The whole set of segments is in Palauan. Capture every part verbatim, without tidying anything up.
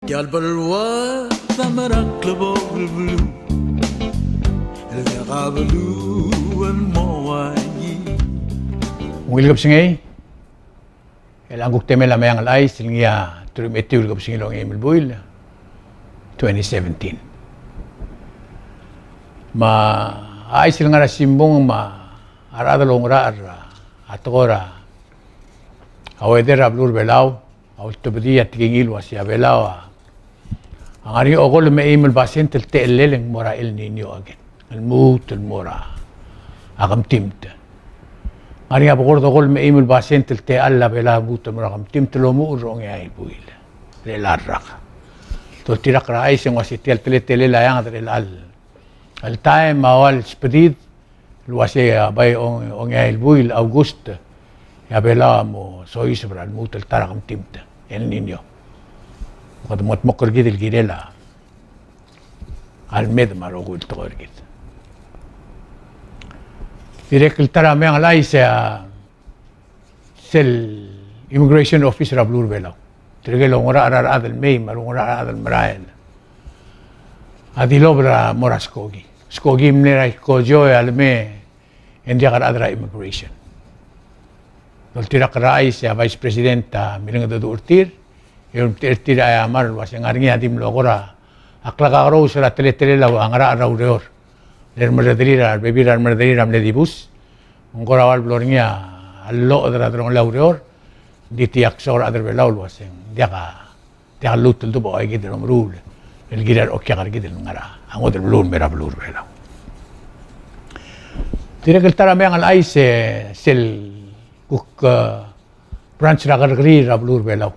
Tia el beluad a mera el klebokel beluu, el diak a beluu el mo uaisei. Ungil kebesengei, e ng kuk temel a Meang el Chais el ngii a teruich me a etiu el kebesengil a ongeim el buil, twenty seventeen. Me a chais el ngar er a simbung me a rechad el oungerachel er a tekoi er a weather er a beluu er a Belau, a ultebedii a tekingel el uasei a Belau a ngar er ngii a okolem me a eim el basent el techellel el mo er a El Niño again, el lmuut el mo er a kemtimt. Ngar er ngii a bekord okolem me a eim el basent el techall a Belau el lmuut el mo er a kemtimt el omuchel er a ongeai el buil er chelecha el rak. Doltirakl er a chais e ng uasei tia el teletelel a eanged er chelecha el taem a ua el sbedid el uasei a bai ong-, ongeai el buil, August, e a Belau a mo soiseb er a lmuut el ta er a kemtimt, El Niño. Kede mo dmokl er kid el kirel a lemed me a rokui el tekoi er kid. Dirrek el ta er a Meang el Chais e a sel immigration office er a beluu er a Belau. Tirke el oungerachel er a rechad el mei me a oungerachel er a rechad el merael a dilobed er a mo er a skoki. Skoki mle er a ikojo e a leme e ng diak a rechad er a immigration. Doltirakl er a chais e a Vice President a milengedecheduch er tir, e ulemtechei er tir a eamar el uasei ng ngar er ngii a di mlo kora klekakerous er a teletelel a ngerachel er a ureor. Le remerrederir a rebebil er a remerrederir a mle dibus. Me ng kora ua el blo er ngii a lloched er a delongelel a ureor, ng di tia ksoak er a rechad er a Belau el uasei ng diak a, diak a lluut el dubech a ua kid el omeruul el kirir a okiak er kid el ngar er a ngodech el beluu el mei er a beluu er a Belau. Dirrek el ta er a Meang el Chais e sel kuk, eh, branch er a kerrekeriil er a beluu er a Belau.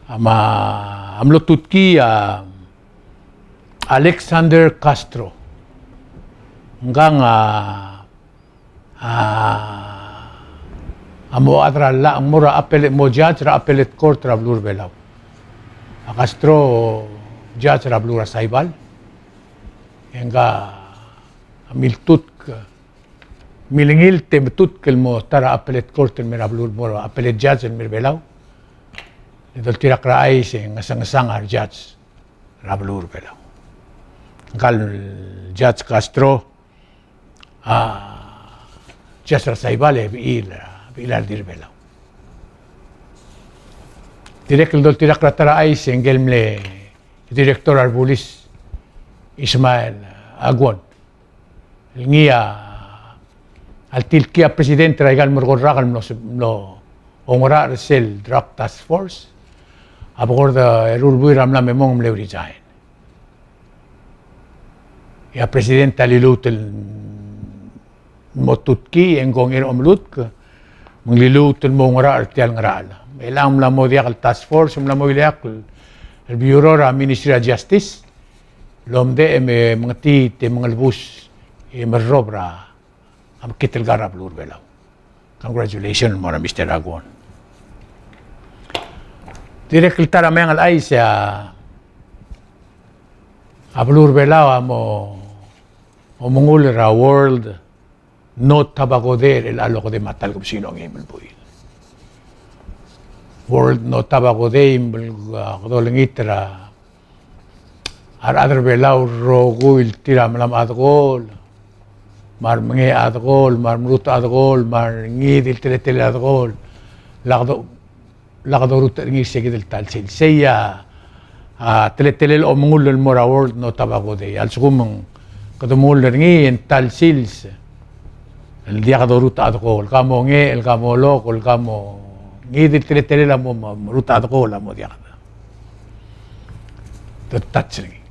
A me a mlo tutkii a Alexander Castro. Ngkang a, a, a mo chad er a llach, mo er a appellate, mo judge er a appellate court er a beluu er a Belau. A Castro judge er a beluu er a Saibal. E ngka a miltutk, milengilt e metutk el mo ta er a appellate court el mei er a beluu, mo er a appellate judge el mei er a Belau. E doltirakl er a chais e ng ngesengesang a rejudge er a beluu er a Belau. Ngka el Judge Castro a judge er a Saibal e bechiil, bechiil a redil er a Belau. Dirrek el doltirakl er a ta er a chais e ngike el mle director er a rebulis Ismael Aguon el ngii a, a letilkii a president er aika el merekong el rak el mlo, mlo oungerachel er sel drug task force, a bekord eru el buil er a mla me mong e mle resign. E a president a liluut el mo tutkii e ng kongei er a omelutk, me ng liluut el mo oungerachel er tia el ngerachel. Me chelechang ng mla mo diak el task force, ng mla mo ileakl el bureau er a Ministry er a Justice, el omdechem e mengetiit e mengelebus e merrob er a mekngit el kar er a beluu er a Belau. Congratulations el mo er a Mister Aguon. Dirrek el ta er a Meang el Chais e a, a beluu er a Belau a mo omengull er a World No Tobacco Day er chelecha el okedei me a ta el kebesengil a ongeim el buil. World No Tobacco Day me, a, kede olengit er a, a rechad er a Belau el rokui el tir a mla mo chad er a kool, me a remengei a chad er a kool, me a remerutech a chad er a kool, me a rengii di el teletelel a chad er a kool. Lak do lak dorutech er ngii er se kid el ta el sils. Sei a, a teletelel a omengull el mo er a World No Tobacco Day. A lsekum ng kede omengull er ngii e ng ta el sils el diak dorutech a chad er a kool, el ka mo ngii, el ka mo lok, el ka mo ngii di el teletelel a mo, mo, mo rutech a chad er a kool a mo diak de touch er ngii.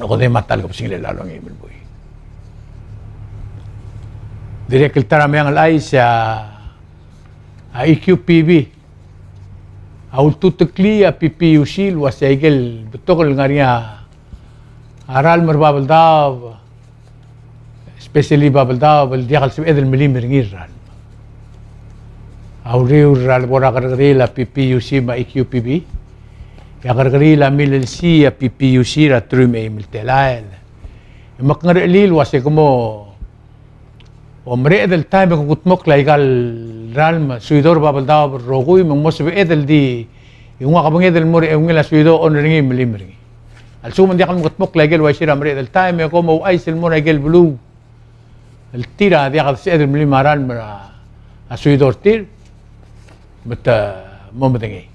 Okedei me a ta el kebesengil a ongeim el buil. Dirrek el ta er a Meang el Chais e a, a E Q P B a ultuteklii a P P U C el uasei aike el betok el ngar er ngii a ralm er a Babeldaob, especially Babeldaob, el diak el sebeched el melim er ngii el ralm. A uriul er a lebo er a kerrekeriil a P P U C me a E Q P B, e a kerrekeriil a milelsii a P P U C er a teruich me a eim el telael. E mekngerchelii el uasei ke mo omereched el taem e ke kudmokl aika el ralm, suido er a Babeldaob el rokui, me ng mo sebeched el di Ng ua kebenged el mo er a eungel a suido a oner er ngii me a melim er ngii. A lsekum ng diak el meketmokl a ikel uaisei er a mereched el taem e kom ouchais el mo er a ikel beluu el tir a diak el sebeched el melim a ralm er a suido er tir, me te mo medengei.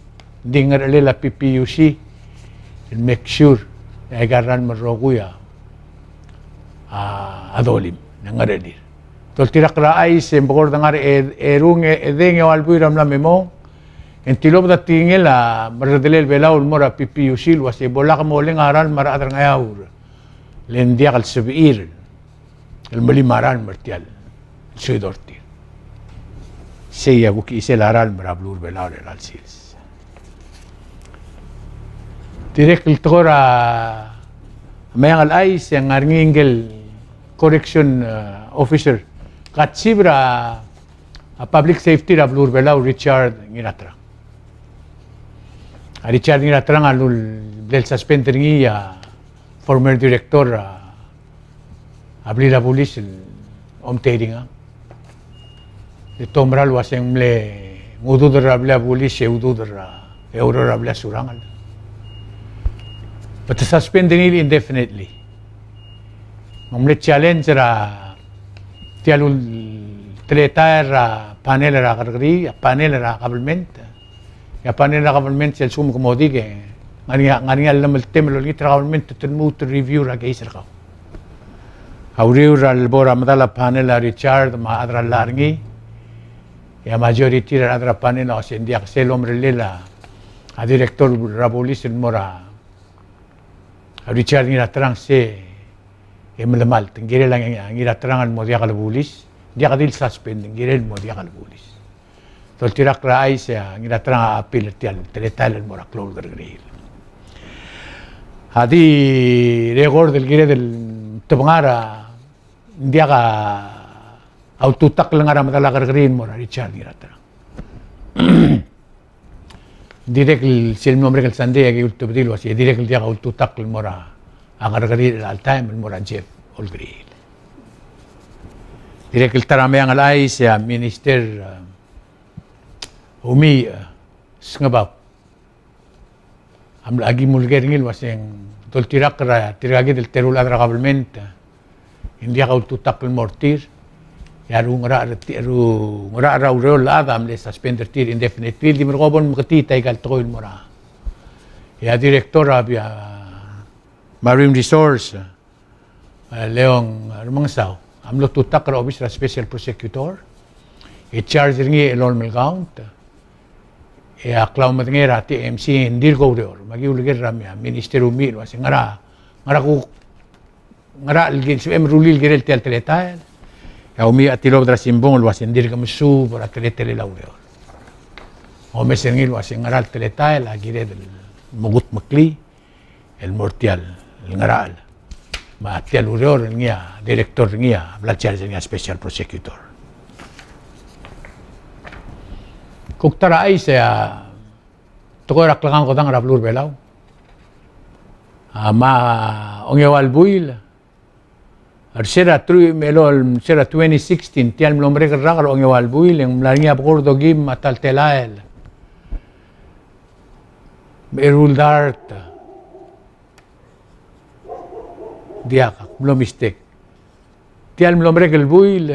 Ng di ngerechelel a P P U C el make sure e aika el ralm el rokui a, a dolim, ng ngerechelir. Doltirakl er a chais e ng bekord ngar er a e, eru, e, edei e ng eua el buil er a mla me mong, e ng tilobed a tekingel a merredelel Belau el mo er a P P U C el uasei bo lak moleng a ralm er a rechad er a Ngeaur le ng diak el sebechir el melim a ralm er tia el suido er tir. Sei a kuk chisel a ralm er a beluu er a Belau er chelecha el sils. Dirrek el tekoi er a meang el chais e ng ngar er ngii ngike el correction, eh, officer, katsib er a, a public safety er a beluu er a Belau, Richard Ngiratrang. A Richard Ngiratrang a lul-, bla el suspend er ngii a former director er a a blil a bulis el omteiringang. E te oumera el uasei ng mle, ng ududir er a blil a bulis e ududir er a, e oureor er a blil a Surangel. But te suspend er ngii indefinitely. Me ng mle challenge er a tia el ulteletael er a panel er a kerrekeriil, a panel er a government. E a panel er a government sel lsekum ke mo di ke ngar er ngii a, ngar er ngii a llemeltem el olengit er a government el lmuut el review er a case er kau. A uriul er a lebo er a medal a panel a Richard me a chad er a llach er ngii, e a majority er a rechad er a panel a uasei ng diak, sel omerellel a director er a bulis el mo er a Richard Ngiratrang se e melemalt, ng kirel a Ngiratrang el mo diak el bulis, diak di el suspend, ng kirel el mo diak el bulis. Doltirakl er a chais e a Ngiratrang a appeal er tia el teletael el mo er a klou el kerrekeriil. A di record el kired el tebengara, ng diak a ultutakl el ngar er a medal a kerrekeriil el mo er a Richard Ngiratrang. Dirrek el sel mlo merek el Sunday a ki ultebedii el uasei, dirrek el diak a ultutakl el mo er a kerrekeriil er chelecha el taem el mo er a Jeff Olkeriil. Dirrek el ta er a meang el chais e a Minister, eh, Umiich, eh, Sngebau a mla, a ki muleker er ngii el uasei ng doltirakl er tirka kid el teru el chad er a government, eh, e ng diak a ultutakl el mo er tir, e a ru ngerachel er ti-, ru ngerachel er a ureor el chad a mle suspend er tir indefinitely, di merekong bo el meketiit aika el tekoi el mo er a. E a director er a bia Marine Resource, eh, Leon Remengesau, a mlo tutakl er a obis er a special prosecutor, e charge er ngii a elolem el count, e a klaumedengei er a T M C e ng dirk oureor. Me a ki uleker er a Minister Umiich el uasei ngera, ngera kuk, ngera el ki sebechem el rullii el kirel tia el teletael. E a Umiich a tilobed er a simbung el uasei ng dirk mesuub er a teletelel a ureor. Omes er ngii el uasei ngera el teletael a kired el mo kudmeklii el mo er tia el ngerachel. Me tia el ureor el ngii a director er ngii a bla charge er ngii a special prosecutor. Kuk ta er a chais e a tekoi er a klekankodang er a beluu er a Belau. A, me a ongeua el buil er se er a truich me a elolem, se er a twenty sixteen, tia el mlo merek el rak er a ongeua el buil e ng mla er ngii a bekord okeim me a ta el telael me a eru el dart. Diak, ak mlo mistake. Tia el mlo merek el buil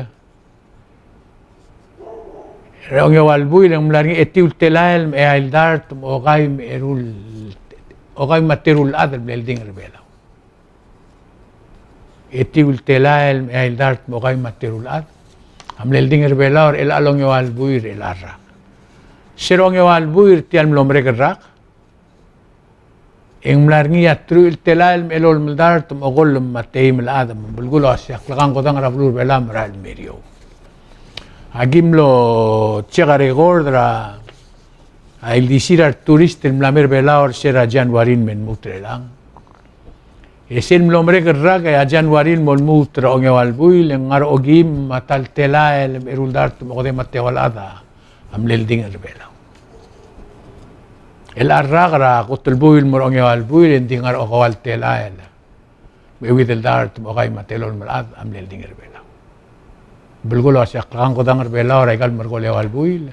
er a ongeua el buil e ng mla er ngii a etiu el telael me a eai el dart me a okai me a eru el, okai me a teru el chad el mle oldingel er a Belau. Etiu el telael me a eai el dart me a okai me a teru el chad a mle oldingel er a Belau er chelecha el ongeua el buil er chelecha el rak. Se er a ongeua el buil er tia el mlo merek el rak e ng mla er ngii a truich el telael me a elolem el dart me a okolem me a teim el chad, me ng belkul a uasei a klekankodang er a beluu er a Belau a merael el mo er eou. A ki mlo check a record er a ildisir a returist el mla mei er a Belau er se er a January el me lmuut er chelechang. E sel mlo merek el rak e a January el mo lmuut er a ongeua el buil e ng ngar er a okeim me a ta el telael me a eru el dart me a okedei me a teua el chad a mle oldingel er a Belau. Chelecha el rak er a kot el buil el mo er a ongeua el buil e ng di ngar er a okeua el telael me a euid el dart me a okai me a telolem el chad a mle oldingel er a Belau. Belkul a uasei a klekankodang er a Belau er aika el merekong el eua el buil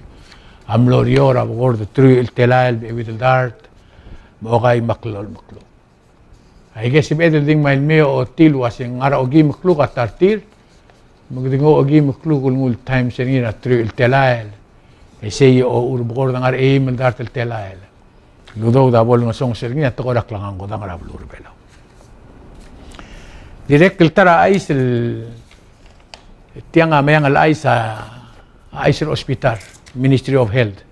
a mlo er eou er a bekord el truich el telael me a euid el dart, me a okai me a klou el mekluk. Aike el sebeched el di ngmai el mei a ochotii el uase ng ngar er a okeim el kluk a ta er tir, me kede nguu a okeim el kluk el nguu el times er ngii er a truich el telael. E sei a uchul me ng kora ngar er a eim el dart el telael el udoud a bo lengesonges er ngii a tekoi er a klengar er a kodang er a beluu er a Belau. Dirrek el ta er a chais el, tiang a meang el chais a, a chais er a hospital, Ministry of Health,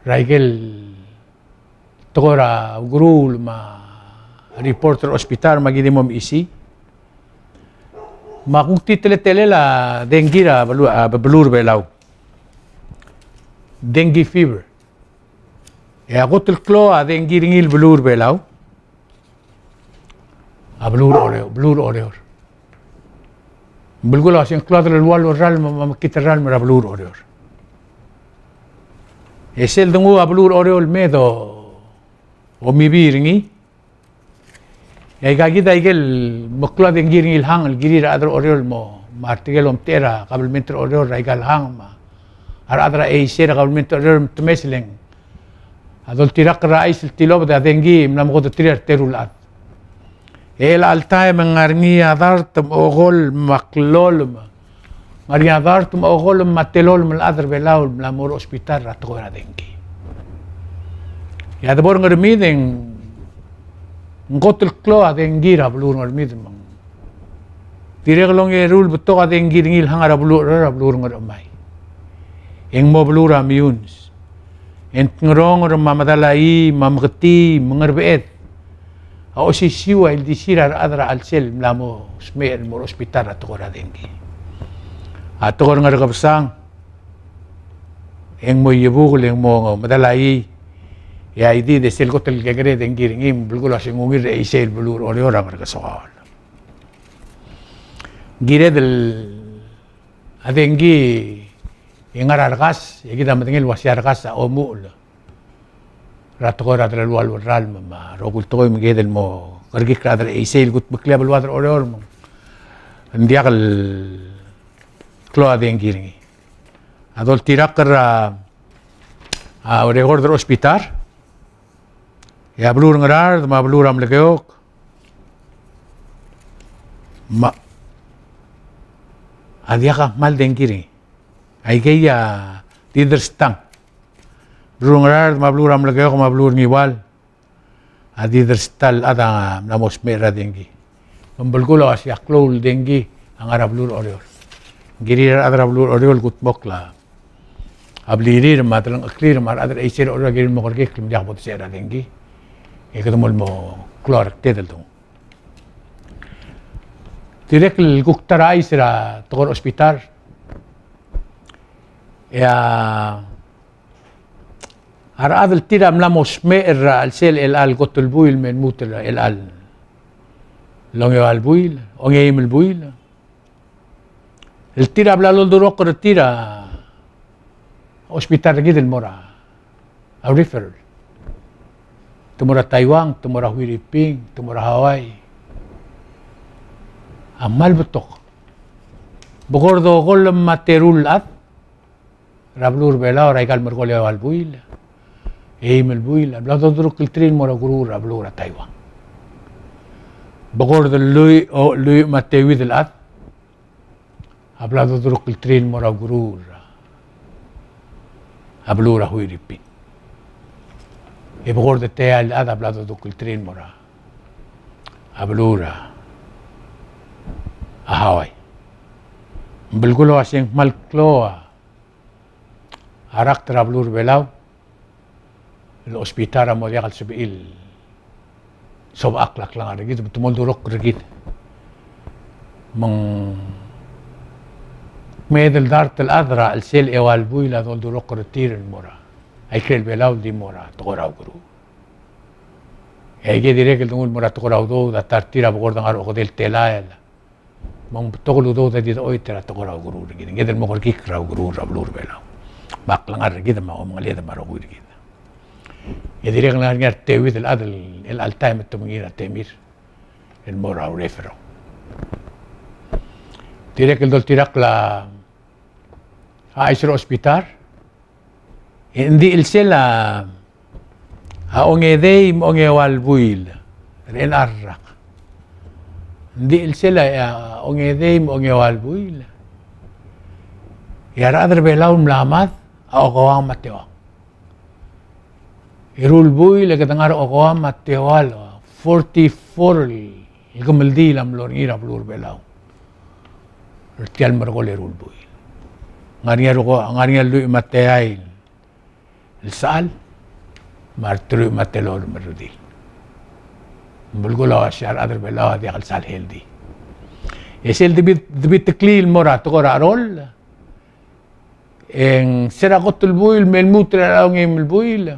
er aike el tekoi er a ukeruul me a report er a hospital me aki di mo mesisiich. Me a kuk di teletelel a dengue er a beluu, a, beluu er a Belau. Dengue fever. E a kot el klou a dengue er ngii el beluu er a Belau, a beluu er a Oreor, beluu er a Oreor. Belkul a uase ng klou a deleuill el ralm me a mekngit el ralm er a beluu er a Oreor. E sel denguu a beluu er a Oreor el mei e domibii er ngii, e aika kid a ikel meklou a dengue er ngii el hang el kirir a rechad er a Oreor el mo, me a tirke el omtechei er a kabelment er a Oreor er aika el hang me a rechad er a eisei er a kabelment er a Oreor me te mes e le ng a doltirakl er a chais el tilobed a dengue e mla mekodeterir a reteru el chad. E chelecha el taem e ng ngar er ngii a dart me a okolem me a klolem, ng ngar er ngii a dart me a okolem me a telolem el chad er a Belau el mla mo er a hospital er a tekoi er a dengue. E a debo er a Ngermid e ng kot el klou a dengue er a beluu er a Ngermid me ng dirrek el ongeru el betok a dengue er ngii el hang er a beluu er a, er a beluu er a Ngerchemai. E ng mo beluu er a Meyuns. E ng tengeronger me a medal a ii, me a meketii, me a ngerbeched a osisiu a ildisir a rechad er a chelsel el mla mo smecher el mo er a hospital er a tekoi er a dengue. A tekoi er a Ngerkebesang e ng mo iebukel e ng mo medal a ii, e a idid e sel kot el kekerei a dengue er ngii me belkul a uase ng ungil er a eisei el beluu er a Oreor a Ngerkesoaol. Kired el a dengue e ngar er a rekas, e kid a medengei el uase a rekas a omuchel er a tekoi er a deleuill el ralm me a rokui el tekoi me kid el mo kerekikl er a rechad er a eisei el kutmeklii a beluad er a Oreor me ng diak el klou a dengue er ngii. A doltirakl er a, a record er a hospital, e a beluu er a Ngaraard me a beluu er a Melekeok me a diak a kmal dengue er ngii. Aikei a di derstang. Beluu er a Ngaraard me a beluu er a Melekeok me a beluu er a Ngiwal a di dersta el chad a mla mo smecher er a dengue. Me ng belkul a uase a klou el dengue a ngar er a beluu er a Oreor. Ng kirir a rechad er a beluu er a Oreor el kutmokl a blirir me a delengcheklir me a rechad er a eisei er a Oreor a kirir el mo kerekikl me ng diak bo desecher a dengue. E kede mo el mo klou a rekted el denguu. Dirrek el kuk ta er a chais er a tekoi er a hospital, e a a rechad el tir a mla mo smecher er a chelsel chelecha el kot el buil me lmuut er chelecha el ongeua el buil, ongeim el buil, el tir a bla loldurokl er tir a hospital er kid el mo er a, a referral. Te mo er a Taiwan, te mo er a Huiriping, te mo er a Hawaii. A kmal betok. Bekord okolem me a teru el chad er a beluu er a Belau er aika el merekong el eua el buil, eim el buil, a bla dodurokl er tir el mo er a ukeruul er a beluu er a Taiwan. Bekord el lluich, o, lluich me a teuid el chad a bla dodurokl er tir el mo er a ukeruul er a beluu er a Huiriping. E bekord el teai el chad a bla dodurokl er tir el mo er a beluu er a Hawaii. Ng belkul a uase ng kmal klou a a rakt er a beluu er a Belau el hospital a mo diak el sebechir el sobechakl a klengar er kid, me te mo oldurokl er kid. Me ng kmeed el dart el chad er a chelsel eua el buil a doldurokl er tir el mo er a ikrel Belau el di mo er a tekoi er a ukeruul. E aike dirrek el denguu el mo er a tekoi er a udoud a ta er tir a bekord a ngar er a okedei el telael. Me ng betok el udoud a di dochoit er a tekoi er a ukeruul er kid. Ng kired el mo kerekikl er a ukeruul er a beluu er a Belau me a klengar er kid me a omengeled me a rokui er kid. E dirrek el ngar er ngii a reteuid el chad el chelecha el taem e te mengiil er a temir el mo er a ureferral. Dirrek el doltirakl a chais er a hospital, E ng di chelsel a ongedei me a ongeua el buil er chelecha el rak. Ng di chelsel a ongedei me a ongeua el buil. E a rechad er a Belau el mla mad a okeua me a teua. Eru el buil e kede ngar er a okeua me a teua el forty-four el kemeldiil a mlo er ngii er a beluu er a Belau er tia el merekong el eru el buil. Ngar er ngii a roko, ngar er ngii a lluich me a teai el sechal, me a reteruich me a telolem el redil. Ng belkul a uaisei a rechad er a Belau a diak el sal healthy. E sel debi, debitekliil el mo er a tekoi er a cheroll, e ng se er a kot el buil me lmuut er a ongeim el buil,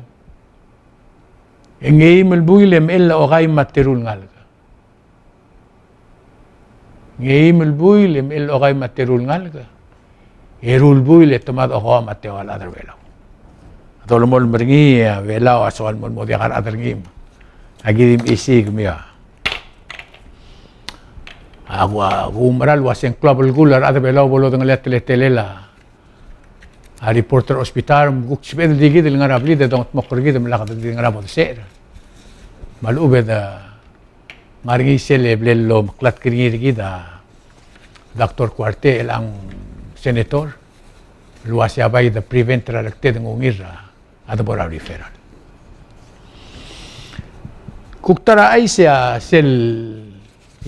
e ng eim el buil e mechell a okai me a teru el ngalek. Ng eim el buil e mechell a okai me a teru el ngalek. Eru el buil e te mad a okeua me a teua el chad er a Belau. A dolemolem er ngii a Belau a soal mo, mo diak a rechad er ngii. Aki di mechisi kemiu a, a ku, a kuumerang el uasei ng klou a belkul a rechad er a Belau bo lodengelii a teletelel a a report er a hospital, me kuk sebeched el di kid el ngar er a blid e dongedmokl er kid me lak de di ngar er a bo desecher. Me a lechub e de ngar er ngii sel e bla lomeklatk er ngii er kid a Doctor Kuartei el ng senator el uasei a bai de prevent er a rekted e ng ungil er a debo er a referral. Kuk ta er a chais e a sel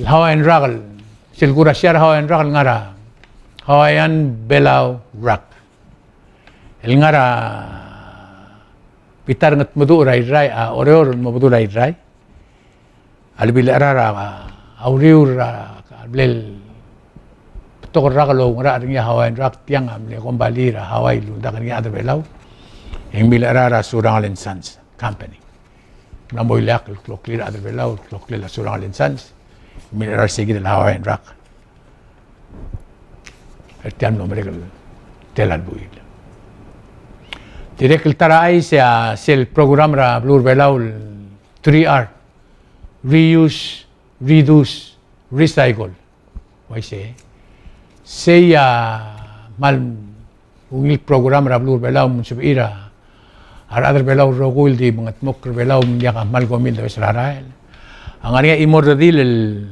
Hawaiian Rock, sel kuk er a sia er a Hawaiian Rock el ngar er a Hawaiian Belau Rock el ngar er a bita er a Ngetmeduch er a Irrai, a Oreor el mo bedul a Irrai. A lebilechar er a uriul er a, a bla el betok el rak el oungerachel er ngii a Hawaiian Rock, tiang a mle kombalii er a Hawaii el uldak er ngii a chad er a Belau. E ng milechar er a Surangel and Sons Company. Ng mla mo ileakl el kloklel a chad er a Belau, el kloklel a Surangel and Sons. Ng milechar er sei kid el Hawaiian Rock er tia el mlo merek el tela el buil. Dirrek el ta er a chais e a sel program er a beluu er a Belau el three R, reuse, reduce, recycle. Uaisei. Sei a kmal ungil program er a beluu er a Belau me ng sebechir a rechad er a Belau el rokui el di mengedmokl er a Belau me ng diak a kmal komi el debes er a rael. A ngar er ngii a chimo el redil el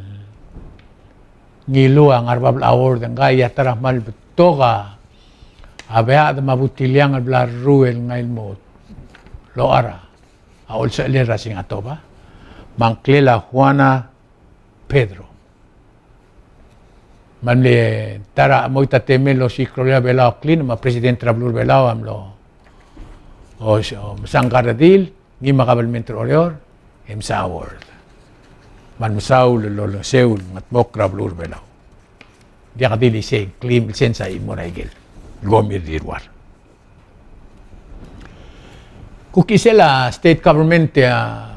ngiluu a ngar er a bab el award, e ngka a ta er a kmal betok a beached me a butiliang el bla lerruul el ngii el mo locha er a olsechelel er a Singatoba, me a ngklel a Juana Pedro. Me a mle ta er a chemoit a temel el osiik a rolel a Belau a klin, me a president er a beluu er a Belau a mlo o, o, mesang a redil, ngii me a kabelment er a Oreor, e msa award. Me a mesaul el olengeseu el mengedmokl er a beluu er a Belau. Diak di le sei, klim el sense a chimo er a ikel komi el di ruar. Kuk chisel a state government e a,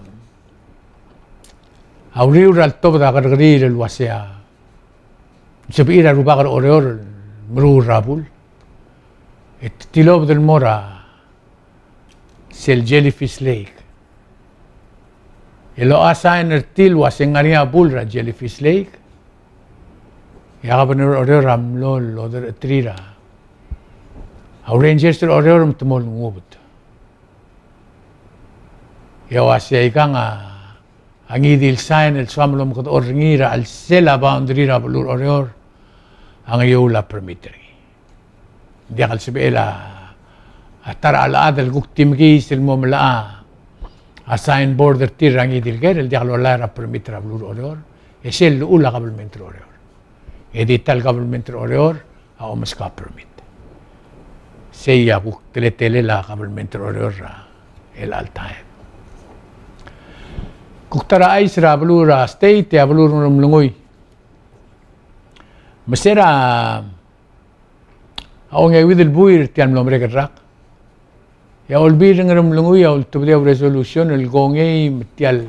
a uriul er a letobed a kerrekeriil el uasei a sebechir a rubak er a Oreor el meruul er a bul e te tilobed el mo er a sel Jellyfish Lake. El locha sign er tir el uasei ng ngar er ngii a bul er a Jellyfish Lake. E a governor er a Oreor a mlo loderecheterir a rangers er a Oreor me te mo lengubet. E a uasei aikang a ngii di el sign el soam el omekedechor er ngii er a chelsel a boundary er a beluu er a Oreor a ngii a permit er ngii. Ng diak el sebechel a ta er a chelechad el kuk di mekiis el mo melecha a signboard er tir er a ngii di el ker el diak lolai er a permit er a beluu er a Oreor. E sel llechul a kabelment er a Oreor. E di ta el kabelment er a Oreor a omeskau a permit. Sei a kuk teletelel a kabelment er a Oreor er a chelecha el taem. Kuk ta er a chais er a beluu er a state e a beluu er a Ngeremlengui. Me se er a a ongeuid el buil er tia el mlo merek el rak, e a Olbiil er a Ngeremlengui a ultebedii a resolution el kongei me tia el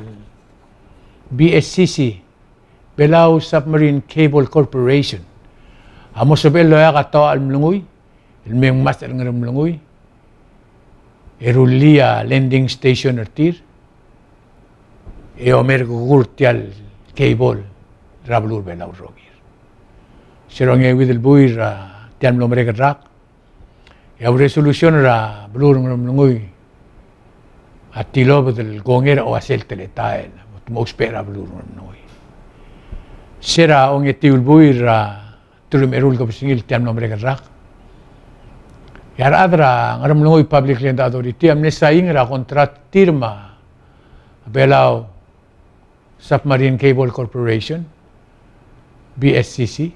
B S C C, Belau Submarine Cable Corporation, a mo sebechel el oeak a toachel mlengui el me ngmasech er a Ngeremlengui e rullii a landing station er tir e omerk a kuk tia el cable er a beluu er a Belau el rokir. Se er a ongeuid el buil er tia el mlo merek el rak, E a resolution er a beluu er a Ngeremlengui a tilobed el kongei er a uasei el teletael, mo ousbech er a beluu er a Ngeremlengui. Se er a ongetiu el buil er a teruich me a eru el kebesengil tia el mlo merek el rak, e a rechad er a Ngeremlengui Public Land Authority a mle saing er a contract er tir me a Belau Submarine Cable Corporation, B S C C,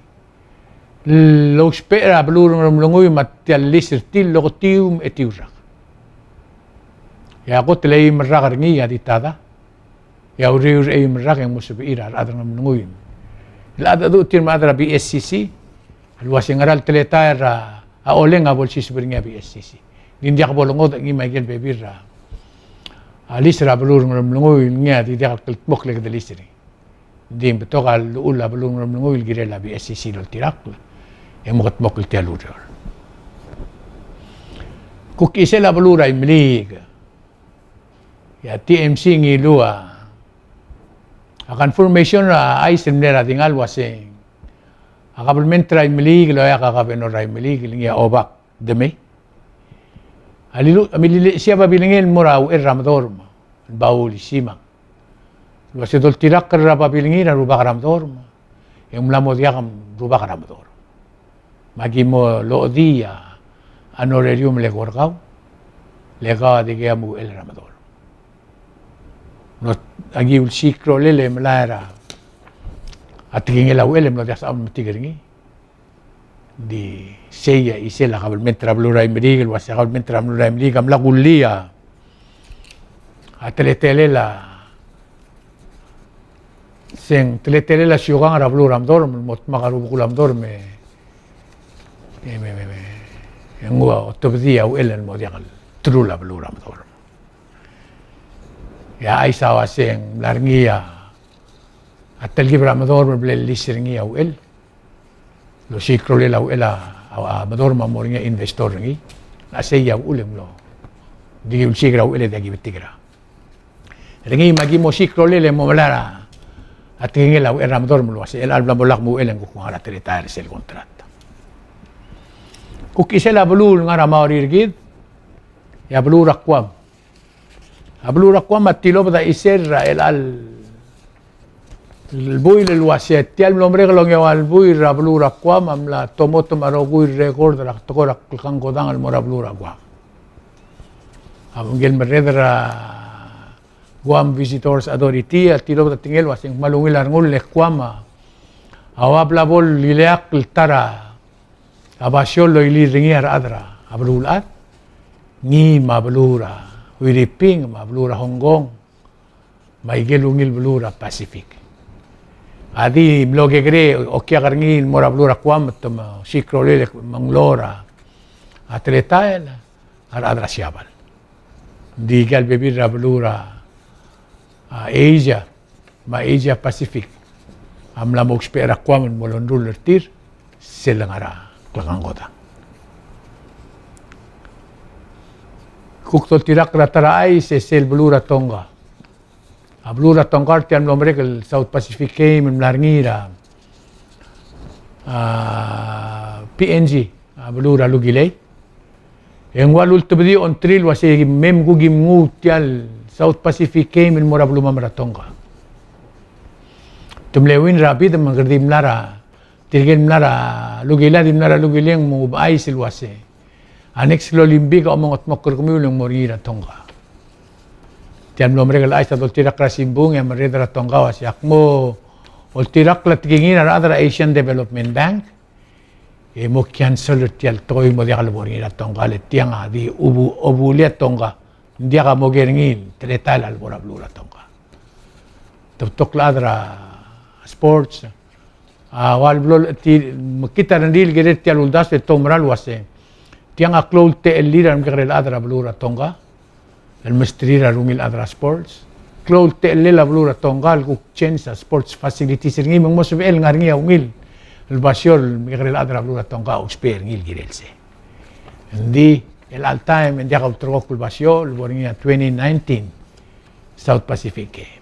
el ousbech er a beluu er a Ngeremlengui me tia el lease er tir el oketiu me a etiu el rak. E a kot el eim el rak er ngii a di tada, e a uriul er a eim el rak e ng mo sebechir a rechad er a Ngeremlengui el chad a duch tir me a rechad er a B S C C el uasei ngera el teletael er a Oleng a bo lsiseb er ngii a B S C C. Ng di ng diak bo lengodech ngii me aike el bebil er a lease er a beluu er a Ngeremlengui el ngii a di diak el kldmokl e kede lease er ngii. Ng di ng betok a llechul a beluu er a Ngeremlengui el kirel a B S C C el oltirakl e mo kldmokl tia el ureor. Kuk chisel a beluu er a Imeliik, e a T M C a ngiluu a confirmation er a chais el mle er a dinga el uasei a kabelment er a Imeliik el oeak a kabenor er a Imeliik el ngii a Obak Demei a lilu-, a mililechesii a babilngel el mo er a Uchel er a Medorm el Baul Isimang el uasei doltirakl er a babilngir a rubak er a Medorm e ng mla mo diak el rubak er a Medorm. Me aki mo lodii a honorarium el eko er kau, le kau a dikea mo Uchel er a Medorm. Ng aki ulsiik a rolel e melai er a tekingel a Uchel e mlo diak soam el metik er ngii. Ng di sei a chisel a kabelment er a beluu er a Imeliik el uasei a kabelment er a beluu er a Imeliik a mla kullii a teletelel a, se ng teletelel a siukang er a beluu er a Medorm el mo dmak a rubekul a Medorm e, e, me, me, me, e nguu a otobedii a Uchel el mo diak el terul a beluu er a Medorm. E a chais a uasei ng mla er ngii a telkib er a Medorm el bla lease er ngii a Uchel. Losiik a rolel a Uchel a, a, a Medorm a mo er ngii a investor er ngii. A sei a uchul e ng mlo, di ulsiik er a Uchel e diak ki betik er a, er ngii me aki mo siik a rolel e mo melai er a tekingel a Uchel er a Medorm el uasei chelecha el bla mo lak mo Uchel e ng kuk ngar er a teletael er sel contract. Kuk chisel a beluu el ngar er a Maori er kid, e a beluu er a Guam. A beluu er a Guam a tilobed a chisel er a chelecha el buil el uasei tia el mlo merek el ongeua el buil er a beluu er a Guam a mla tomotem a rokui el record er a tekoi er a klekangkodang el mo er a beluu er a Guam. A ngike el merreder er a Guam Visitors Authority a tilobed a tekingel el uasei ng kmal ungil a rengul e le Guam a ua bla bo el ileakl el ta er a a basio el oilir er ngii a rechad er a beluulechad, ngii me a beluu er a Huiriping, me a beluu er a Hong Kong, me aike el ungil beluu er a Pacific. A di mlo kekerei okiak er ngii el mo er a beluu er a Guam, me te mesiik a rolel e menglou er a teletael a rechad er a Siabal. Ng di aike el bebil er a beluu er a, a, Asia, me a Asia Pacific a mla mo ousbech er a Guam el mo longull er tir sel lengar er a klekangkodang. Kuk doltirakl er a ta er a chais e sel beluu er a Tonga. A beluu er a Tonga er tia el mlo merek el South Pacific Game el mla er ngii er a, a, P N G, a beluu er a Lukilei. E ng ua lultebedii a ongtir el uasei me mkuk ki mnguu tia el South Pacific Game el mo er a belumam er a Tonga. Te mle win er a bid me ng kede di mla er a, tirke el mla er a Lukilei a di mla er a Lukilei e ng mo chais el uasei a next el Olympic a omengetmokl er kemiu e ng mo er ngii er a Tonga. Tia el mlo merek el chais a doltirakl er a simbung e a merreder er a Tonga a uasei ak mo oltirakl a tekingir a rechad er a Asian Development Bank e mo cancel er tia el tekoi el mo diak lebo er ngii er a Tonga, le tiang a di obu-, obulii a Tonga, ng diak a mo ker ngii el teletael a lebo er a beluu er a Tonga. Te betok el chad er a sports a ua le blo el, ti, mekngit a rengrir el kirel tia el uldasu e te oumera el uasei tiang a klou el techellir a remekekerei el chad er a beluu er a Tonga el mesterir a rungil chad er a sports. Klou el techellel a beluu er a Tonga el kuk change a sports facilities er ngii me ng mo sebechel el ngar er ngii a ungil el basio el mekekerei el chad er a beluu er a Tonga a ousbech er ngii el kirel sei. Ng di el chelecha el taem e ng diak a ulterekokl el basio el bo er ngii a twenty nineteen South Pacific Game.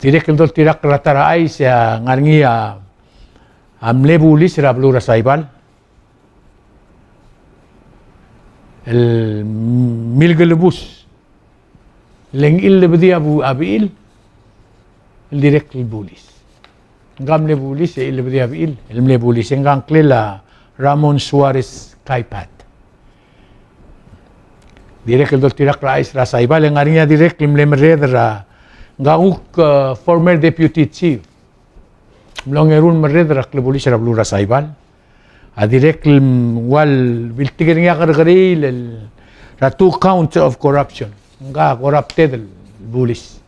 Dirrek el doltirakl er a ta er a chais e a ngar er ngii a, a mle bulis er a beluu er a Saibal. el milkelebus, le ng chillebedii a bu-, a bechil el dirrek el bulis. Ng mle bulis e chillebedii a bechil el mle bulis. E ngklel a Ramon Suarez Kaipat. Dirrek el doltirakl er a chais er a Saibal, e ng ngar er ngii a dirrek el mle merreder er a, ng kuk, eh, former deputy chief. Mlo ongeru el merreder er a klebulis er a beluu er a Saibal. A dirrek el ua le biltik er ngii a kerrekeriil el, er a two counts of corruption. Ng corrupted el bulis.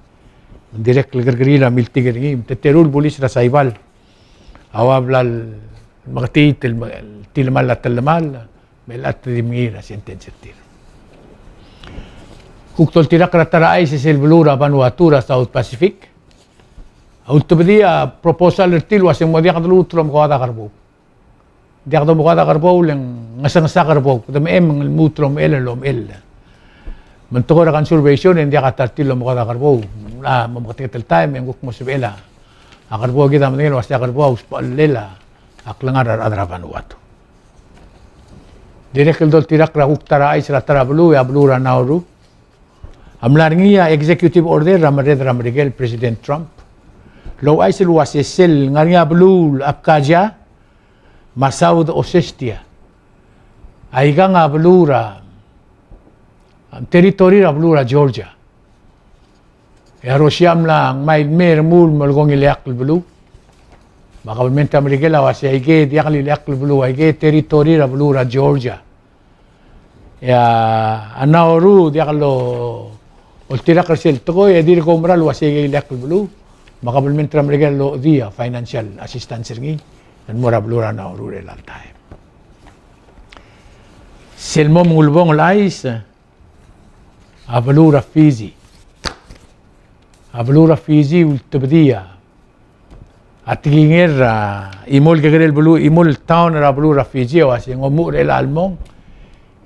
Dirrek el kerrekeriil a miltik er ngii, me te teru el bulis er a Saibal a ua bla el meketiit el me-, el tilemall a telemall, me chelechang e te di mengiil er a sentence er tir. Kuk doltirakl er a ta er a chais e sel beluu er a Vanuatu er a South Pacific a ultebedii a proposal er tir el ua se ng mo diak de lmuut el omekoad a kerbou. Diak de omekoad a kerbou le ng ngesenges a kerbou, kede mechem e ng lmuut el omechell el omechell. Me ng tekoi er a conservation e ng diak a ta er tir el omekoad a kerbou. A mo meketeket el taem e ng kuk mo sebechel a kerbou, kid a medengei el ua se a kerbou a usbechellel a klengar er a rechad er a Vanuatu. Dirrek el doltirakl er a kuk ta er a chais er a ta er a beluu, e a beluu er a Nauru a mla er ngii a executive order er a merreder er a Merikel President Trump el ouchais el ua se sel ngar er ngii a beluu el Abkhazia me a South Ossetia, aikang a beluu er a, a territory er a beluu er a Georgia. E a Russia a mla ngmai el mei e remuul el mo lekong ileakl el beluu. Me a kabelment er a Merikel a ua se aike diak el ileakl el beluu, aike territory er a beluu er a Georgia. E a Nauru diak lo oltirakl er sel tekoi e dirk oumera el ua se aike ileakl el beluu. Me a kabelment er a Merikel a lochedii a financial assistance er ngii el mo er a beluu er a Nauru er chelecha el taem. Sel mo ulebongel el chais, a beluu er a Fiji. A beluu er a Fiji a ultebedii a tekingel er a chimo el kekerei el beluu, chimo el town er a beluu er a Fiji, a ua se ng omuchel er chelecha el mong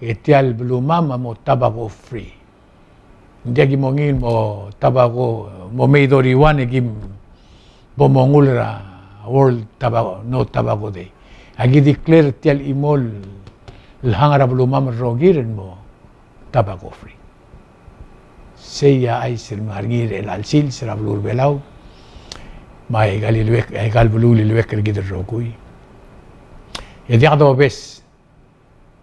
e tia el belumam a mo tobacco free. Ng diak ki mo ngii el mo tobacco, mo May thirty-one e ki bo mongull er a World Tobacco, No Tobacco Day. Aki declare tia el chimo el hang er a belumam el rokir el mo tobacco free. Sei a chais el ngar er ngii er chelecha el sils er a beluu er a Belau me aika el lileuekl, aika el beluu el lileuekl er kid el rokui. E diak dobes,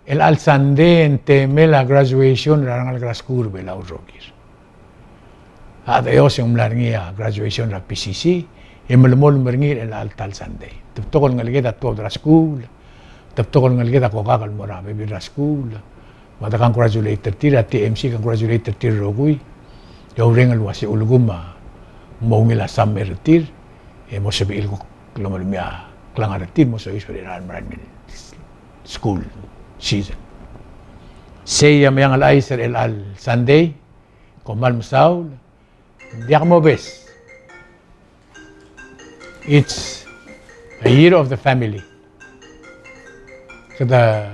chelecha el Sunday e ng temel a graduation er a rengalek er a skuul er a Belau el rokir. A Deos e ng mla er ngii a graduation er a P C C, e melemolem er ngii er chelecha el ta el Sunday. Te betok el ngeleked a tuobed er a skuul, te betok el ngeleked a kokak el mo er a bebil er a skuul. Me de congratulate er tir, a T M C congratulate er tir el rokui. E oureng el ua se ulekum a mo ungil a summer er tir, e mo sebechir el kuk lomelemii a klengar er tir el mo soiseb er a merael mei el school season. Sei a meang el chais er chelecha el Sunday, kom kmal mesaul, diak mobes. It's a year of the family. Kede,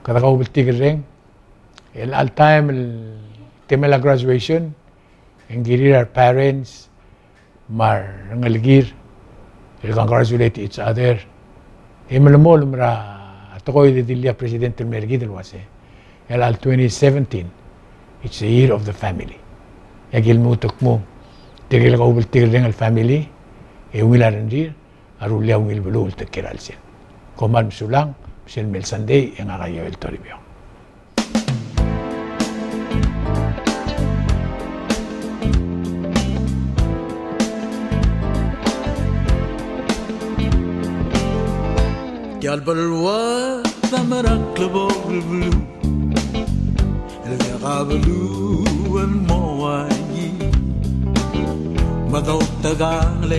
kede kaubltikerreng, el all time el temel a graduation, e ng kirir a re parents me a rengelekir el congratulate each other. E melemolem er a tekoi el dilu a president el mer kid el ua se, el all twenty seventeen, it's the year of the family. E aki lmuut el kmo, tirke el kaubltikerreng el family, e ungil a rengrir, a rullii a ungil beluu el take care er a chelsel. Kom kmal mesulang, me sel mei el Sunday, e ngak a Joel Toribiong. Tia el beluad a mera el klebokel beluu, el diak a beluu el mo uaii. Me a doutekangel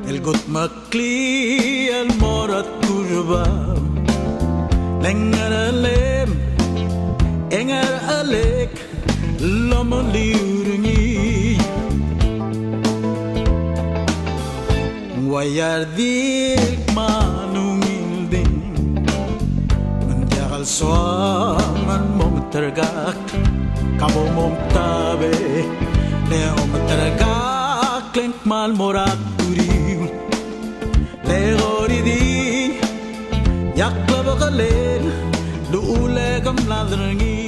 el kot me klii el mo er a turbam, le ngerchelem, e ngerchelek el omeliu er ngii. Ng uaia a redil kmal ungil di, me ng diak el soam el mo meterkakl, ka bo mo metabe, le ometerkakl e ng kmal mo er a turiul. Le koridii, e a klebokelel Mla er ngii